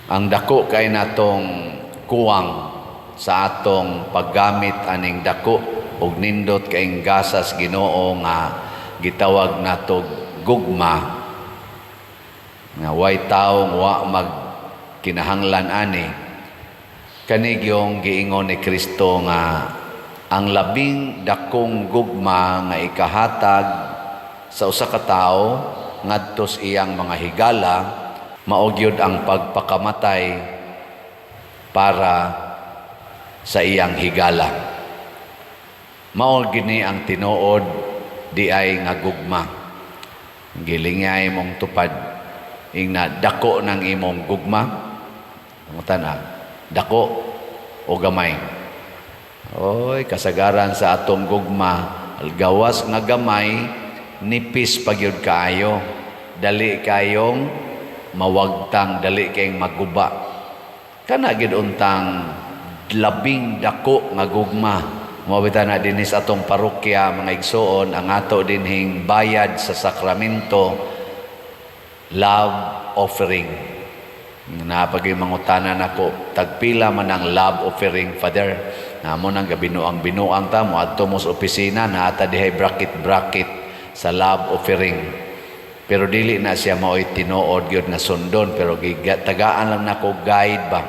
Ang dako kay natong kuwang sa atong paggamit aning dako og nindot kaing gasas Ginoo nga gitawag nato gugma, nga way tawo wa mag kinahanglan ani, kani gyung giingon ni Kristo nga ang labing dakong gugma nga ikahatag sa usa ka tawo ngadto sa iyang mga higala mao gyud ang pagpakamatay para sa iyang higala. Mao gini ang tinuod di ay nga gugma. Gilingay mong tupad ingna dako ng imong gugma. Pangutana, dako o gamay? Oy, kasagaran sa atong gugma, gawas nga gamay, nipis pa gyud kaayo. Dali kayong mawagtang, dali kayong maguba. Kana gyud untang labing dako nga gugma. Mao bitaw na dinhi sa atong parokya, mga igsuon, ang ato dinhing bayad sa sakramento, love offering. Napagay mangutana nako, tagpila man ang love offering, Father? Namo nang gabinuang binuang ta mo adto mo sa opisina, naata dihay bracket bracket sa love offering. Pero dili na siya mao'y tinuod gyud nga sundon, pero tagaan lang nako guide ba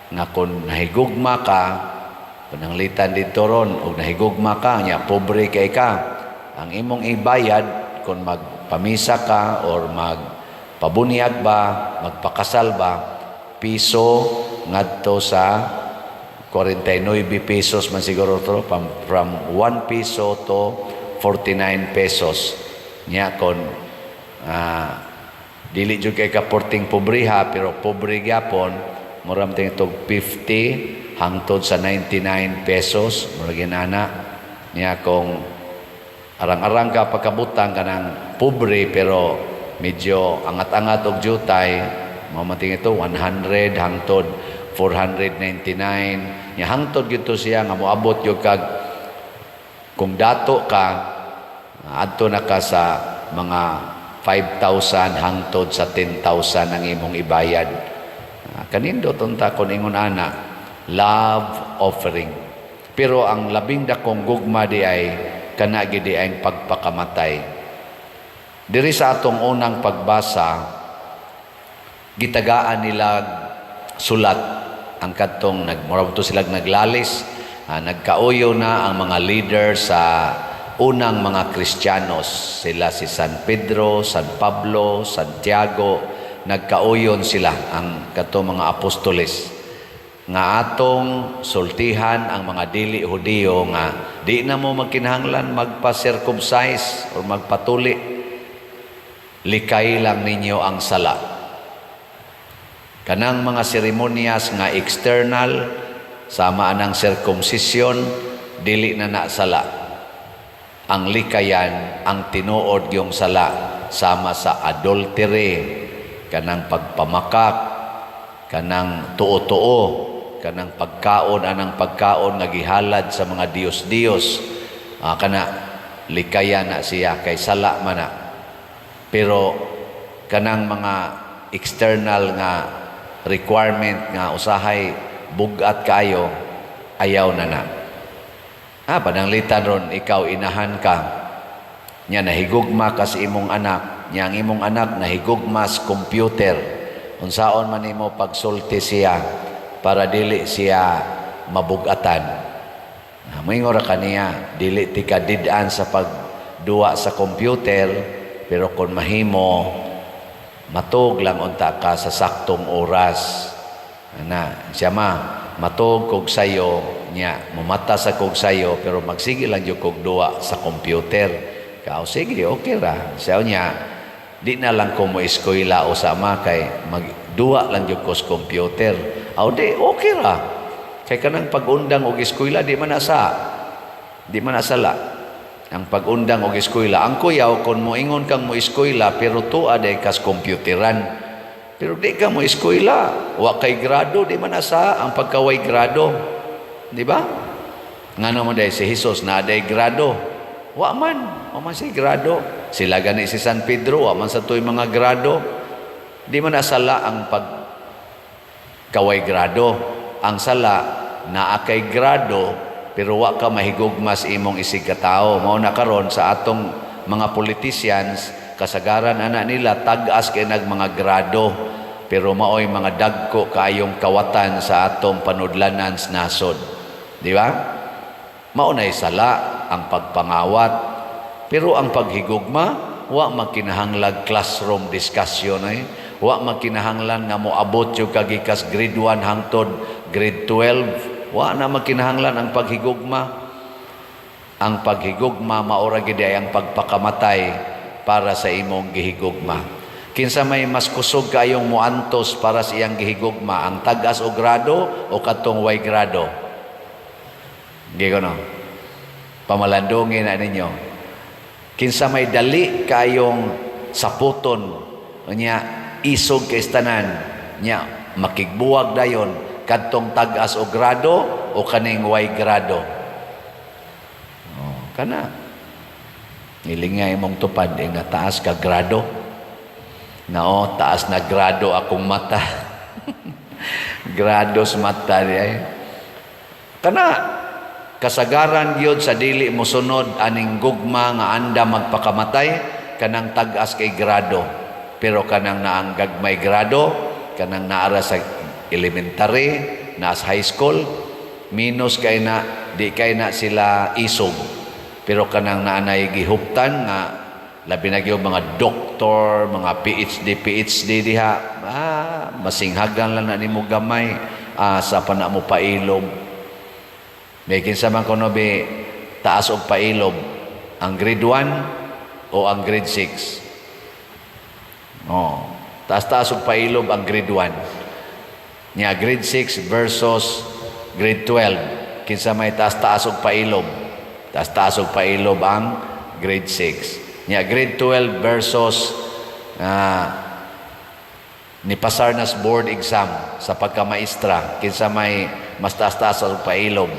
nga kung nahigugma ka, pananglitan dito ron og nahigugma ka nya pobre kay ka, ang imong ibayad kung magpamisa ka or magpabunyag ba, magpakasal ba, piso ngadto sa 49 pesos man siguro to, from 1 piso to 49 pesos. Nya kon dili jud kay ka porting pobreha pero pobre gyapon, mura man tong 50 hangtod sa 99 pesos, mura ginana. Nya kung arang-arang ka pagkabutang, kanang pobre pero medyo angat-angat og jutay, mao man ito 100 hangtod 499. Nya hangtod gyud to siya nga moabot gyud kag kung dato ka, adto na ka sa mga 5,000 hangtod sa 10,000 ang imong ibayad. Kanindot unta kon ingon ana, love offering. Pero ang labing dakong gugma di ay kana gid di ay pagpakamatay. Diri sa atong unang pagbasa, gitagaan nila sulat ang kadtong nagmurag to sila naglalis, nagkauyo na ang mga leader sa unang mga Kristiyanos, sila si San Pedro, San Pablo, Santiago. Nagkauyon sila ang kadtong mga apostoles nga atong sultihan ang mga dili Hudiyo nga di na mo magkinahanglan magpa-circumcise or magpatuli, likay lang ninyo ang sala. Kanang mga seremonyas nga external sama anang circumcision, dili na na sala. Ang likayan ang tinuod yung sala, sama sa adultery, kanang pagpamakak, kanang tuo-tuo, kanang pagkaon anang pagkaon nga gihalad sa mga diyos-diyos, kana likayan na siya kay sala man na. Pero kanang mga external nga requirement nga usahay bugat kayo, ayaw na na. Pananglitan ron, ikaw inahan ka nya nahigugma ka sa imong anak nya, ang imong anak nahigugma sa computer, unsaon man nimo pagsulti siya para dili siya mabugatan? Moingon ra kaniya, dili ti ka did-an sa pagduwa sa computer, pero kung mahimo matug lang unta ka sa saktong oras. Ana, siya ma, matug kog sayo nya, mumata sa kog sayo, pero magsige lang jud kog duwa sa computer. Kao sige, okay ra. Siya niya, di na lang ko mo eskwela o sama kay magduwa lang jud ko sa computer. Aw di, okay ra. Kay kanang pag-undang og eskwela di man na sala. Ang pag-undang og eskwela, ang kuyaw kung moingon kang mo eskwela pero tuwa day kas computeran. Pero di ka mo eskwela, wa kay grado, di man na sa ang pagkaway grado. Di ba? Ngano mo day si Jesus na day grado? Wa man siya grado. Sila gani si San Pedro, wa man sa tuy mga grado. Di man na sala ang pag Kaway grado. Ang sala, naa kay grado pero wa ka mahigugma sa imong isig katao. Mao na karon sa atong mga politicians, kasagaran ana nila tag-as kay nag mga grado, pero maoy mga dagko kaayong kawatan sa atong panudlanan sa nasod. Di ba? Mao nay sala ang pagpangawat. Pero ang paghigugma, wa magkinahanglag classroom discussion eh. Wa magkinahanglan nga moabot yung kagikas grade 1 hangtod grade 12. Wa na magkinahanglan ang paghigugma. Ang paghigugma maora gid ay ang pagpakamatay para sa imong gihigugma. Kinsa may mas kusog kayong muantos para sa iyang gihigugma, ang tag-as og grado o katong way grado? Gigo no? Pamalandungin na ninyo. Kinsa may dali kayong saputon, nya isog kay tanan, nya makigbuwag dayon, kadtong tag-as og grado o kaning way grado? Oh, kana. Nilingay imong tupad eh, nga taas ka grado. Nao, taas na grado akong mata. Grado sa mata di ay. Kana kasagaran gyud sa dili mosunod aning gugma nga anda magpakamatay, kanang tag-as kay grado. Pero kanang naang gagmay grado, kanang naara sa elementary, naa sa high school, minus kay na, di kay na sila isog. Pero kanang naanay gihuptan nga labi na gyud mga doktor, mga PhD, PhD diha, masinghagan lang na nimo gamay, asa pa na mo pailob. May kinsa man kuno be taas og pailob, ang grade 1 o ang grade 6? Oh, taas-taas og pailob ang grade 1. Nya grade 6 versus grade 12, kinsa may taas-taas og pailob? Taas-taas og pailob ang grade 6. Nya grade 12 versus ni pasar nas board exam sa pagkamaestra, kinsa may mas taas-taas og pailob?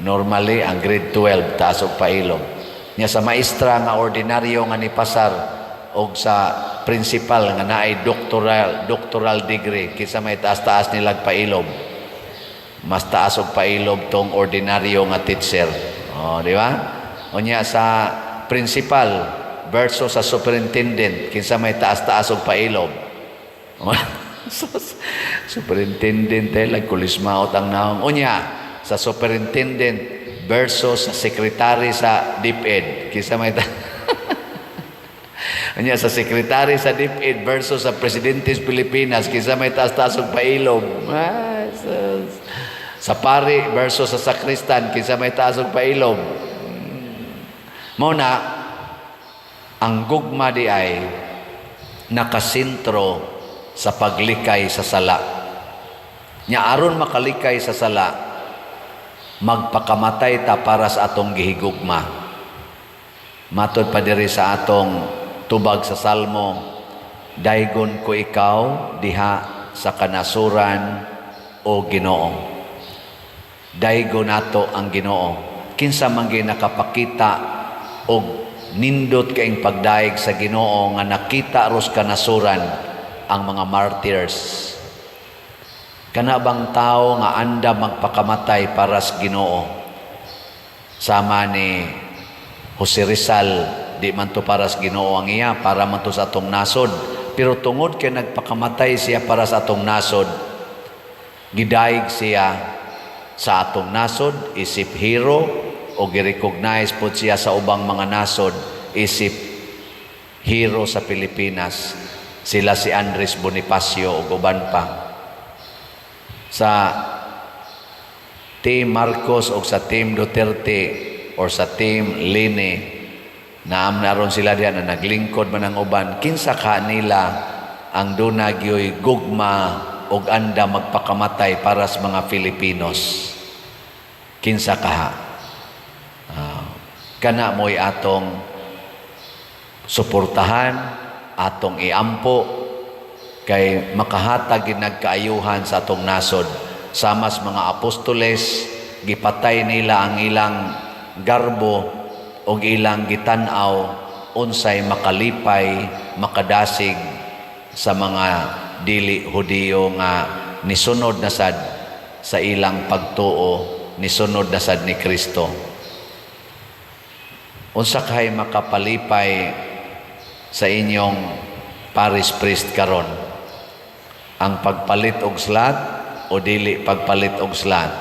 Normally ang grade 12 taas og pailob. Nya sa maestra nga ordinaryo nga ni pasar og sa principal nga naay doctoral degree, kinsa may taas-taas nilag pailob? Mas taas og pailob tong ordinaryo nga teacher. Oh, di ba? Unya sa principal versus sa superintendent, kinsa may taas-taas og pailob? Superintendent eh, nagkulismaot ang naong. Unya, sa superintendent versus sa secretary sa DepEd, kinsa may unya sa secretary sa DepEd versus sa presidente sa Pilipinas, kinsa may taas-taas og pailob? Ah, sus. Sa pari versus sa sakristan, kinsa may taas og pailob? Mao na ang gugma di ay nakasentro sa paglikay sa sala. Nya aron makalikay sa sala, magpakamatay ta para sa atong gihigugma. Matod pa diri sa atong tubag sa Salmo, "Daygon ko ikaw diha sa kanasuran, o Ginoo." Daygon nato ang Ginoo. Kinsa man gyud nakapakita og nindot kaing pagdayeg sa Ginoo nga nakita ros kanasuran? Ang mga martyrs. Kana bang tao nga anda magpakamatay para sa Ginoo? Sama ni Jose Rizal, di man to para sa Ginoo ang iya, para man to sa atong nasod. Pero tungod kay nagpakamatay siya para sa atong nasod, gidayeg siya sa atong nasod isip hero o gi-recognize pod siya sa ubang mga nasod isip hero sa Pilipinas. Sila si Andres Bonifacio ug uban pa. Sa Team Marcos o sa Team Duterte or sa Team Leni, naam na ron sila diyan na naglingkod man ang uban, kinsa ka nila ang duna gyoy gugma og anda magpakamatay para sa mga Filipinos? Kinsa kaha? Kana mo'y atong suportahan, atong iampo kay makahatag gid nagkaayuhan sa atong nasod. Sama sa mga apostoles, gipatay nila ang ilang garbo og ilang gitan-aw unsay makalipay, makadasig sa mga dili Hudiyo nga nisunod na sad sa ilang pagtuo, nisunod na sad ni Kristo. Unsa kay makapalipay sa inyong parish priest karon? Ang pagpalit og slot o dili pagpalit og slot?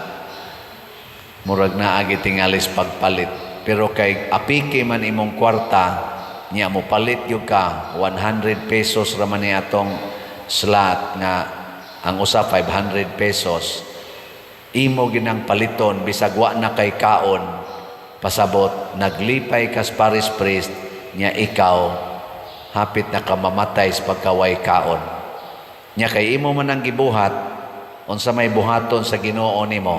Murag naa gi tingalis pagpalit. Pero kay apiki man imong kwarta, nya mo palit gyud ka, 100 pesos ra man ni atong slot nga ang usa 500 pesos. Imo ginang paliton bisag wa na kay kaon, pasabot naglipay kas parish priest, nya ikaw hapit na ka mamatay sa pagkaway kaon. Nya kay imo man ang gibuhat, unsa may buhaton sa Ginoo nimo?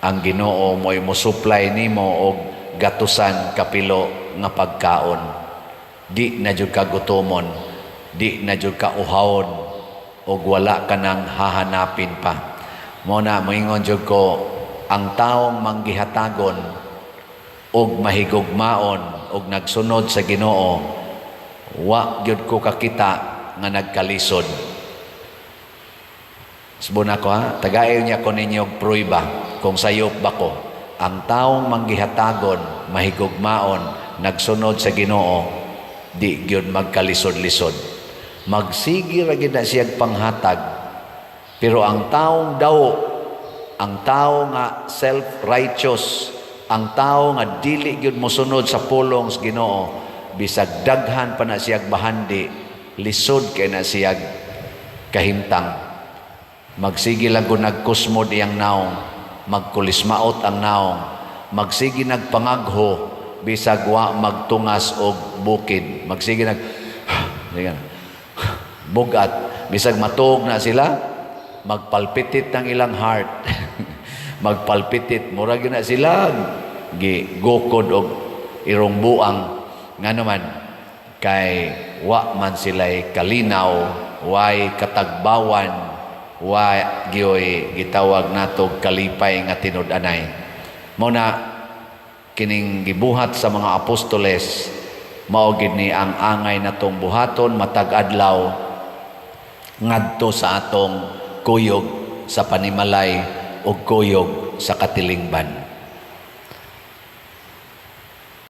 Ang Ginoo mo'y mo-supply nimo og gatusan kapilo nga pagkaon. Di na jud ka gutomon, di na jud ka uhawon, ug wala ka nang hahanapin pa. Mo na moingon jud ko, ang taong manggihatagon ug mahigugmaon ug nagsunod sa Ginoo, wa gyud ko kakita nga nagkalisod. Subon ako ha, tagayon niya ko ninyo og pruiba kung sayop ba ko. Ang taong manggihatagon, mahigugmaon, nagsunod sa Ginoo, di gyud magkalisod-lisod. Magsige ra gyud na siyag panghatag. Pero ang taong daw, ang tao nga self-righteous, ang tao nga dili gyud mosunod sa pulong sa Ginoo, bisag daghan pa na siyag bahandi, lisod kay na siyag kahimtang. Magsige lang kung nagkusmod iyang naong, magkulismaot ang naong, magsige nagpangagho, bisag wa magtungas og bukid, magsige nag sige na, bugat, bisag matuog na sila, magpalpitit ng ilang heart. Magpalpitit, mura gyud na sila gi gukod og irong buang. Ngano man? Kay wa man sila'y kalinaw, way katagbawan, wa gyoy gitawag nato kalipay nga tinud-anay. Mao na kining gibuhat sa mga apostoles, mao gid ni ang angay natong buhaton matag adlaw ngadto sa atong kuyog sa panimalay ug kuyog sa katilingban.